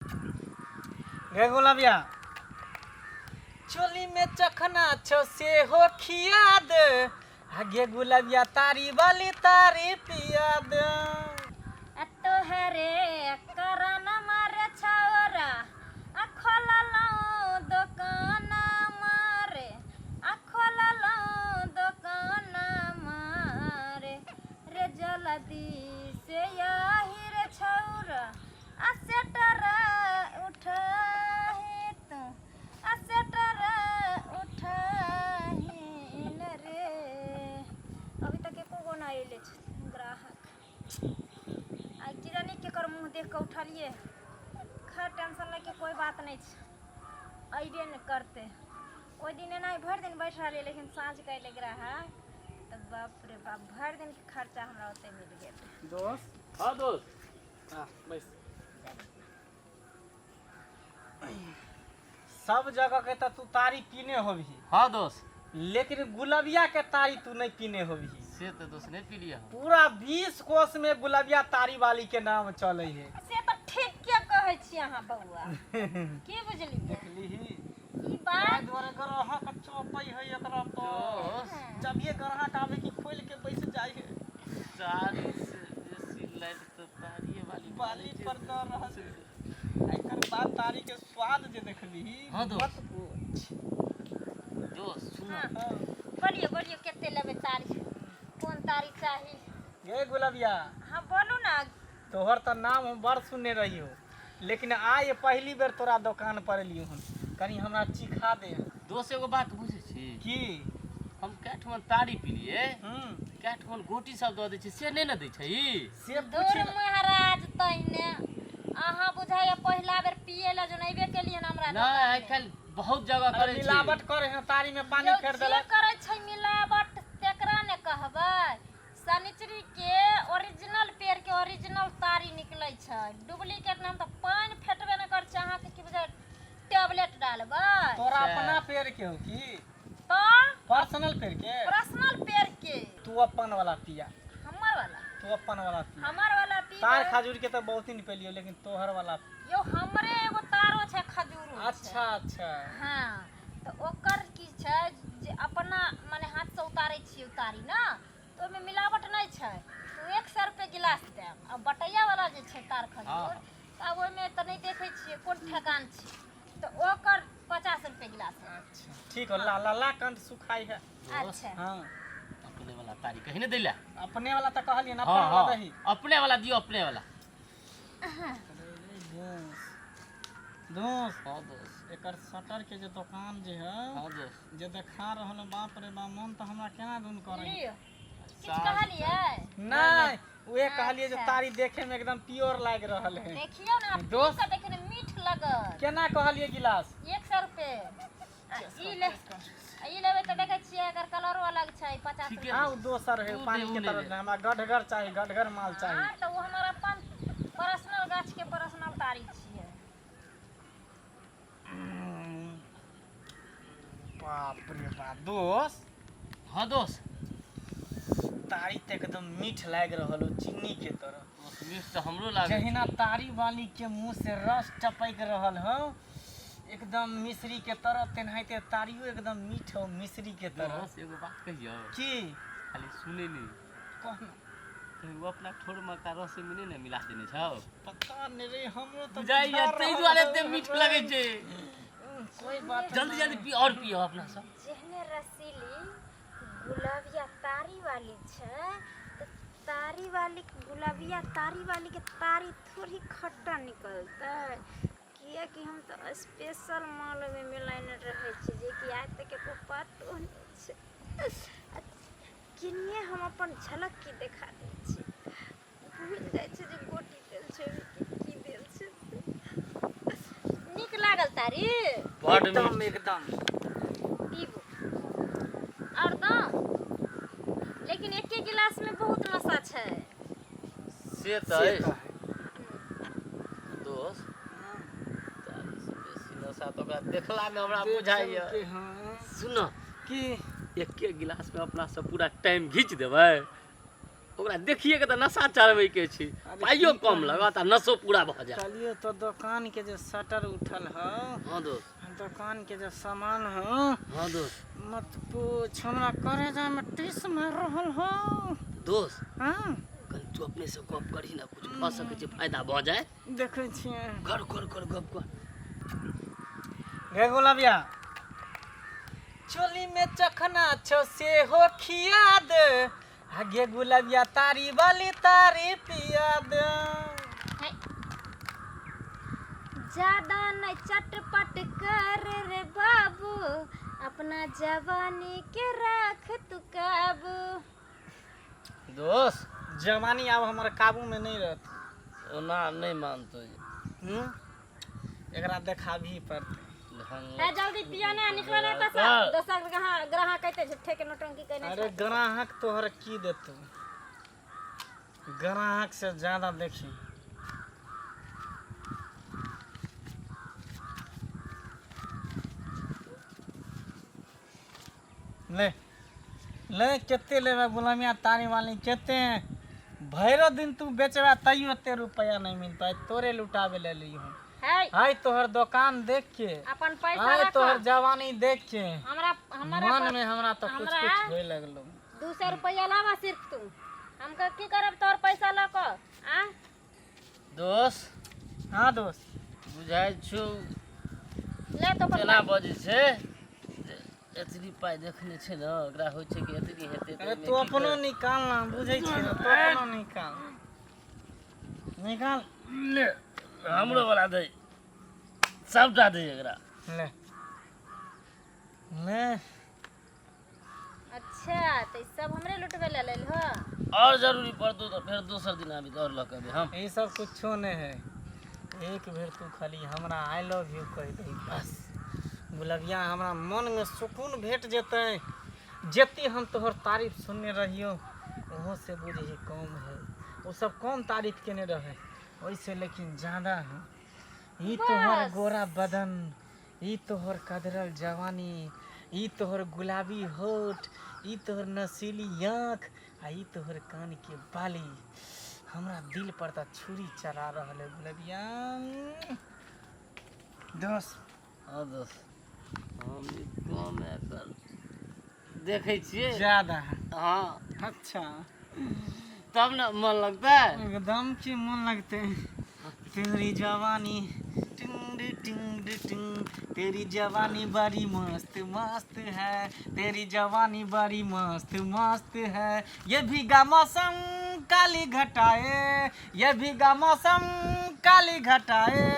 गे गुलाबिया चोली में चखना छो से हो खिया दे आगे गुलाबिया तारी वाली तारी पिया दे। तोहरे करन मारे छौरा आ खोललहुँ दोकान मारे आ खोललहुँ दोकान मारे रे जल्दी से आही रे छौरा आ सेटर उठाही तू आ सेटर उठाही न रे। अभी तक एको गो ना अयले ग्राहक। आ की जानी केकर मुँह देख कऽ उठलियै। खैर टेंशन लैके कोइ बात नहि छै, अयबे ने करतै। ओहि दिन एनाही भरि दिन बैठ रहलियै, लेकिन साँझके अयलै ग्राहक तऽ बाप रे बाप, भरि दिनके खर्चा हमरा ओतहि मिल गेल। दोस्त। हाँ दोस्त। आ बैस। सब जगह के तऽ तू तारी पीने होबही। हाँ दोस्त। लेकिन गुलबिया के तारी तू नहीं पीने होबही। से तऽ दोस्त नहीं पीलिए हम। पूरा 20 कोस में गुलबिया तारी वाली के नाम चले है। से तऽ ठीक के कहै छी अहाँ बौआ, की बुझलियै? देखलीही ई बात दुआरे ग्राहक चौपै है एकरा पर। दोस्त जब ये ग्राहक आवे कि खोल के बैस जाय है। तारी से बेसी लाइट तऽ तारिये वाली बाली पर दऽ रहल है। एकर बाद तारी के स्वाद जे देखलीही। हाँ दोस्त। मत पूछ। दोस्त सुन। हाँ। हाँ। बोलियो बोलियो, कते लेबै तारी, कोन तारी चाही? गे गुलबिया। हाँ बोलू ना। तोहर तऽ नाम हम बड़ सुनने रहियो, लेकिन आइ पहली बेर तोरा दोकान पर एलियो हन, कनी हमरा चिखा दे। दोस्त एगो बात बुझै छी? की? हम कै ठमन तारी पीलिए, हम्म कै ठमन गोटी सब दऽ दै छै, से नहि ने दै छै ई? से दूर पूछ। महाराज, तहिने अहाँ बुझाइया पहिला बेर पिए ला जो नैबे केलियै हन हमरा नहि, दोकानमे। आइ काल्हि बहुत जगह करै छै मिलावट करे है, तारी में पानी यौ, फेर जे देलक। करै छै मिलावट तेकरा ने कहबै। शनिचरी के ओरिजिनल पेड़ के ओरिजिनल तारी निकलै छै, डुप्लीकेट नाम तऽ पानि फेटबे नहि करै छै। अहाँके की बुझाइ टैबलेट डालबै? तोरा अच्छा। अपना पेड़ के हो की तऽ पर्सनल पेड़ के? पर्सनल पेड़ के। तू अपन वाला पिया। हमर वाला? तू अपन वाला पिया। हमर वाला पीबै? तार खजूर के तऽ बहुत दिन पेलियो, लेकिन तोहर वाला। यौ हमरे एगो तारो छै, खजूरो छै। अच्छा अच्छा। हाँ तऽ ओकर की छै जे अपना माने हाथसँ उतारै छियै उतारी ने, तऽ ओहिमे मिलावट नहि छै, तऽ 100 रुपए गिलास देब। आ बटैया वाला जे छै तार खजूर, तऽ आब ओहिमे तऽ नहि देखै छियै कोन ठेकान छै, तऽ ओकर 50 रुपए गिलास है। अच्छा ठीक हो, ला ला ला कंठ सुखाई है। अच्छा। हाँ। अपने वाला तारी कहीं नहीं दैला। अपने वाला तऽ कहलियै ना, हाँ अपन वाला हाँ दही। अपने वाला दियो, अपने वाला। दोस्त दोस्त। हाँ दोस्त। एकर शटर के जे दोकान जे है। हाँ दोस्त। जे देखा रहल है, बाप रे बाप, मन तऽ हमरा केना दुन करे। लियौ, किछु कहलियै? नहीं, उहे कहलियै जे अच्छा। तारी देखे में एकदम प्योर लागि रहल है। देखियौ ने, आप दोस्त। पी कऽ देखियौ ने, मीठ लगत। केना कहलियै गिलास? 100 रुपए। आ ई ले, आ ई लेबै तऽ देखै छियै एकर कलरो अलग छै, 50 ठीके। रुपए। हाँ, ओ दोसर है उ पानी दे, उ के नहि तरफ ले। नहि, हमरा गढ़गर चाही, गढ़गर माल चाही। हाँ तऽ ओ हमर अपन पर्सनल गाछ के पर्सनल तारी छियै। बाप रे बाप दोस्त। हाँ दोस्त। तारी तऽ एकदम मीठ लागि रहल हो, चीनी के तरह। दोस्त मीठ तऽ हमरो लागै। जहिना तारी वाली के मुंह से रस टपकि रहल हो एकदम मिश्री के तरह, तेनाहिते तारियो एकदम मीठ हो मिश्री के तरह। दोस्त एगो बात कहियौ? की? खाली सुनै नहि। कहना। कहीं ओ अपना ठोर में का रस में नहि ने मिला देने छौ? पता नहीं रे, हमरो तऽ बुझाइया बुझा ताहि रहल दुआरे हौ। एते मीठ लगै छै। कोई बात जल्दी नहीं। जल्दी पी और पियो अपना सब। जेहने रसीली गुलाबिया तारी वाली छै तऽ तारी वाली गुलाबिया तारी वाली के तारी थोड़ी खट्टा निकलतै, किएकि हम तऽ स्पेशल माल ओहिमे मिलाइने रहै छी जेकि आइ तक केकरो पतो नहि छै। आ किनिये हम अपन झलक की देखा दै छी, भूलि जाइ छै जे गोटी देल छै ओहिमे कि की देल छै से। नीक लागल तारी? बड एकदम मीठ। एकदम। पीबू आओर दाम, लेकिन एके गिलास में बहुत नशा छै। से से तऽ अछि। तऽ है। दोस्त तारी से बेसी नशा तऽ ओकरा देखला में हमरा बुझाइया। के हाँ। सुन की? एके गिलास में अपना सब पूरा टाइम घीच देबै, ओकरा देखिए के तऽ नशा चढ़बै के छै। अरे पाइयो की कम कही? लगत आ नशो पूरा भऽ जायत। कहलियो तो दोकान के जे शटर उठल हौ। हाँ दोस्त। दोकान के जे सामान हौ। हाँ दोस्त। मत पूछ, हमरा करेजा में टीस मार रहल हौ। दोस्त। हाँ। कनि तू अपने से गप करही ने, कुछ भऽ सकै छै फायदा भऽ जाय। देखै छियै। कर कर कर गप कर। गे गुलाबिया, चोली में चखना छौ सेहो खिया दे। आगे गुलाबिया तारी वाली तारी पिया दे। है। ज्यादा नहीं चटपट कर रे बाबू, अपना जवानी के राख तू काबू। दोस्त, जवानी आब हमर काबू में नहीं रहत। ओना नहीं मानतो। हम्म, एकरा देखाबही पड़तै। ढंग है जल्दी पियो ना, निकलो ना पैसा। हाँ। दोसर ग्राहक ग्राहक कहते झूठे के नौटंकी कहने। अरे ग्राहक तोहर की देतौ, ग्राहक से ज्यादा देखी। ले ले, कते लेबै गुलामिया तारी वाली? कते भैरो दिन तू बेचबा तैयो एते रुपया नहीं मिलता। तोरे लुटावे ले ली हम। है। हाय तोहर दुकान देख के, अपन पैसा हाय रखो। तोहर जवानी देख के हमरा हमरा मन में हमरा तो कुछ हमरा- कुछ होए लगलो। 200 रुपया लावा सिर्फ तू। हमका की करब तोहर पैसा लऽ कऽ आ? दोस्त। हाँ दोस्त। बुझाइ छौ ले तो अपन केना बजै छै जे एतनी पाइ देखने छै ने, ओकरा होइ छै कि एतनी हेतै तऽ अरे एहिमे तू की अपनो करब? निकाल ना, बुझै छी ने, तू अपनो निकाल, निकाल। ले, हमरो वाला दे, सबटा दे एकरा। ले ले। अच्छा, तऽ ई सब हमरे लुटबै लए लेल हो? और जरूरी पड़तौ तऽ फेर दोसर दिन आबी तऽ और लऽ कऽ अबी हम। ई सब कुछो नहीं है। एक बेर तू खाली हमरा I love you कहि दही, बस गुलबिया, हमरा मन में सुकून भेट जेतै। जते हम तोहर तारीफ सुनने रहियो, ओहो से बुझही कम है। ओ सब कम तारीफ केने रहे ओहिसे, लेकिन ज्यादा है ई तोहर बस। गोरा बदन, ई तोहर कदरल जवानी, ई तोहर गुलाबी होठ, ई तोहर नशीली आँख आ ई तोहर कान के बाली हमरा दिल पर तऽ छुरी चला रहल है गुलबिया। दोस्त। हाँ दोस्त, हम ई कम एकर देखै छियै। ज्यादा है। हाँ। अच्छा। तब ने मन लगतै। एकदम की मन लगते। तेरी जवानी टिंग टिंग टिंग, तेरी जवानी बड़ी मस्त मस्त है, तेरी जवानी बड़ी मस्त मस्त है। ये भीगा मौसम काली घटाए, ये भीगा मौसम काली घटाए,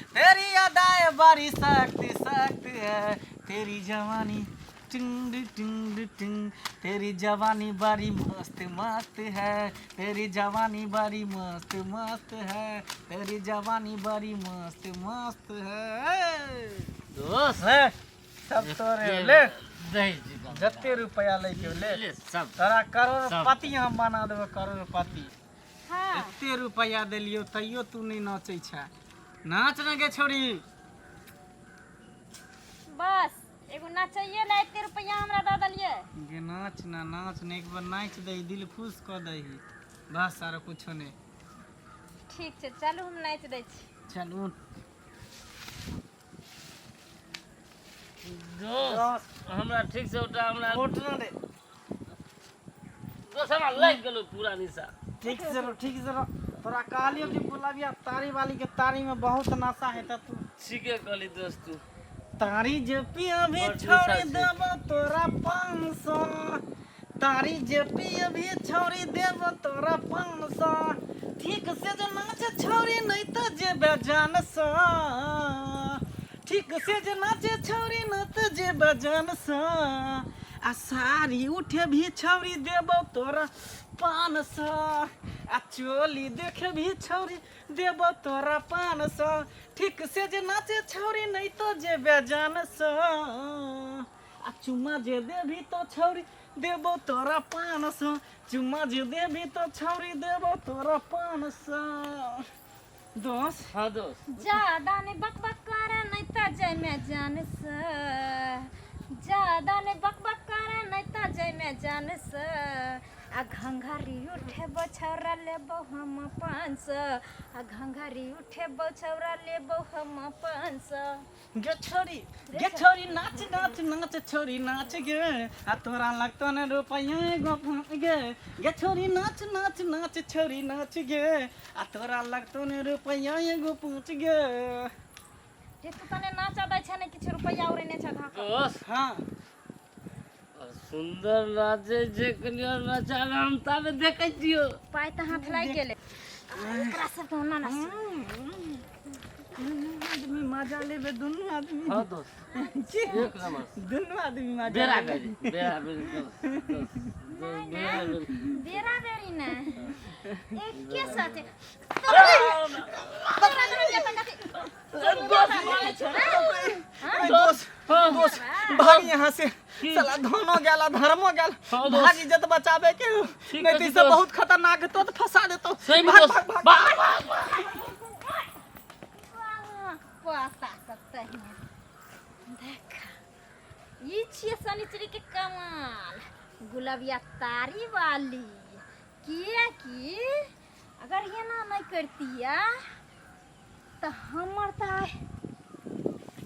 तेरी अदाएं बड़ी सख्त सख्त है। तेरी जवानी टिंग टिंग टिंग, तेरी जवानी बड़ी मस्त मस्त है, तेरी जवानी बड़ी मस्त मस्त है, तेरी जवानी बड़ी मस्त मस्त है। दोस्त। ले, सब तोरे, ले। दै छी कम। जते रुपया लैके ले। ले सब। तोरा करोड़पति हम बना देबो, करोड़पति। हाँ। एते रुपया देलियो तैयो तू नहीं नाचै छै। नाच न गे छोरी। बस एगो नचैये ला एते रुपया हमरा दऽ देलियै? गे नाच ना, नाच ने, एक बार नाचि दही, दिल खुश कऽ दही, बस आरो कुछो नहि। ठीक छै, चलू हम नाचि दै छी। चलू। दोस्त, हमरा ठीक से उठा हमरा। उठ ना रे। दोस्त, हमरा लागि गेलो पूरा निशा। ठीक से रहो, ठीक से रहो। तोरा कहलियो कि गुलाबिया तारी वाली के तारी में बहुत नशा है त तू ठीके कहली दोस्त तू। तारी जे पिया भी बड़ निशा छोड़ी छै। देबो तोरा 500, तारी जे पिया भी छोड़ी देबो तोरा 500, ठीक से जे नाच छोड़ी नहीं तो जेबे जान सा, ठीक से जे नाचे छौरी न तो जेबे जान सा, आ साड़ी उठे भी छौरी देबो तोरा 500, आ चोली देखे भी छौरी देबो तोरा 500, ठीक से जे नाचे छौरी नहीं तो जेबे जान सा, आ चुम्मा जे देबी तो छौरी देबो तोरा 500, चुम्मा जे देबी तो छौरी देबो तोरा 500। दोस्त। हाँ दोस्त। ज्यादा नहीं बकबक कर, नहीं तो जय जान से। ज्यादा नहीं बकबक कर, नहीं तो जय जान से। आ घंघरी उठेबो छौरा लेबो हम 500, आ घंघरी उठेबो छौरा लेबो हम 500। गे छोरी, गे छोरी, नाच नाच नाच छोरी नाच गे, आ तोरा लगतो ने रुपैया एगो फाँस गे। गे छोरी नाच नाच नाच छोरी नाच गे, आ तोरा लगतो ने रुपैया एगो पाँच गे। रे तू तने नाचा दै छै ने किछु रुपैया उड़ेने छै धऽ कऽ। दोस्त। हाँ। और सुंदर नाचे छै, कनि और नचाबे, हम ताबे देखै छियौ। पाइ तऽ हाथ लागि गेलै, एकरा सब तऽ ओना नाच। दुनू आदमी मजा लेबे, दुनू आदमी। हाँ दोस्त। की? एक नंबर। दुनू आदमी मजा बेरा लेबै। बेरी बेरा बेरी दोस्त, दोस्त दोस्त, बेरा बेरी। बेरा बेरी ने, एके साथे तोरा तोरा के कथी? दोस्त। हाँ। दोस्त, भाग यहाँ से, साला धनो गेला धर्मो गेल। हाँ, दोस्त। भाग, इज्जत बचाबे के, ठीक नहीं तो अछि ई सब दोस्त। बहुत खतरनाक, तो फंसा देतो। सही में भाग। दोस्त। भाग भाग। भाग भाग भाग। पता सब तहिना देख, ई छियै शनिचरी के कमाल, गुलबिया तारी वाली। किए कि अगर एना नहि करतिया तऽ हमर तऽ आइ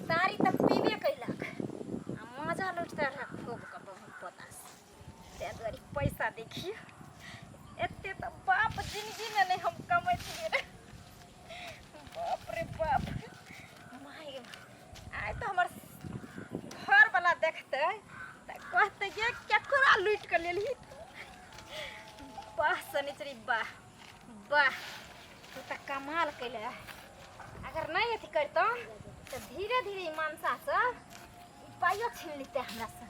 तारी तऽ पीबे कैलक आ मजा लुटते रहे खूब के बहुत पता से। ताहि दुआरे पैसा देखियौ, एते तऽ बाप जिंदगीमे नहि हम कमैतियै रे। बाप रे बाप, माय गे, आइ तऽ हमर घरवला देखतै तऽ कहतै गे केकरा लुटि कऽ लेलही तू? वाह शनिचरी वाह वाह, तू तऽ कमाल कैले। अगर नहि अथी करितहुँ तऽ धीरे धीरे ई मनसा सब ई पाइयो छीन लेतै हमरासँ।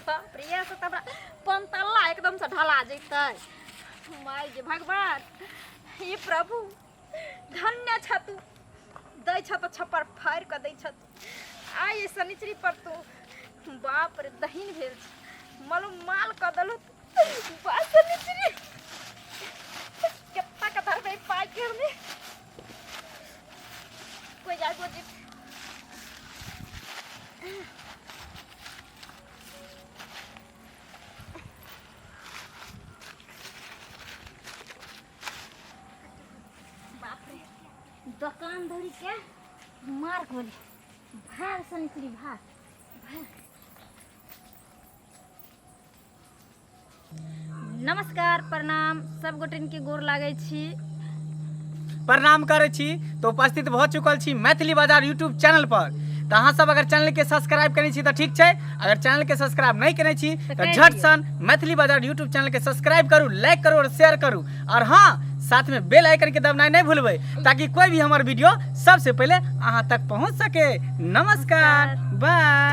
बाप रे, इएह से तऽ हमरा पंतल्ला एकदमसँ ढला जैतै। माय गे भगवान, हे प्रभु, धन्य छ तू, दै छ तऽ छप्पर फाड़ि कऽ दै छ तू। आइ एहि शनिचरी पर तू बाप रे दहीन भेल छ, मालूम माल कऽ देलहु तू। वाह शनिचरी, कत्ता के धरबै पाइ के हमे कोइ जागो जी। बाप रे, दोकान दौरी के मार गोली। भाग शनिचरी, भाग भाग। नमस्कार, प्रणाम, सब गोटेन के गोर लागै छी, प्रणाम करै छी। तऽ उपस्थित भऽ चुकल छी मैथिली बाजार यूट्यूब चैनल पर। तऽ अहाँ सब अगर चैनल के सब्सक्राइब केने छी तऽ ठीक छै, अगर चैनल के सब्सक्राइब नहि केने छी तऽ करि झट दियौ। सन मैथिली बाजार यूट्यूब चैनल के सब्सक्राइब करू, लाइक करू और शेयर करू, और हाँ, साथ में बेल आइकन के दबनाइ नहि भूलबै, ताकि कोई भी हमर वीडियो सबसे पहले अहाँ तक पहुंच सके। नमस्कार, बाय।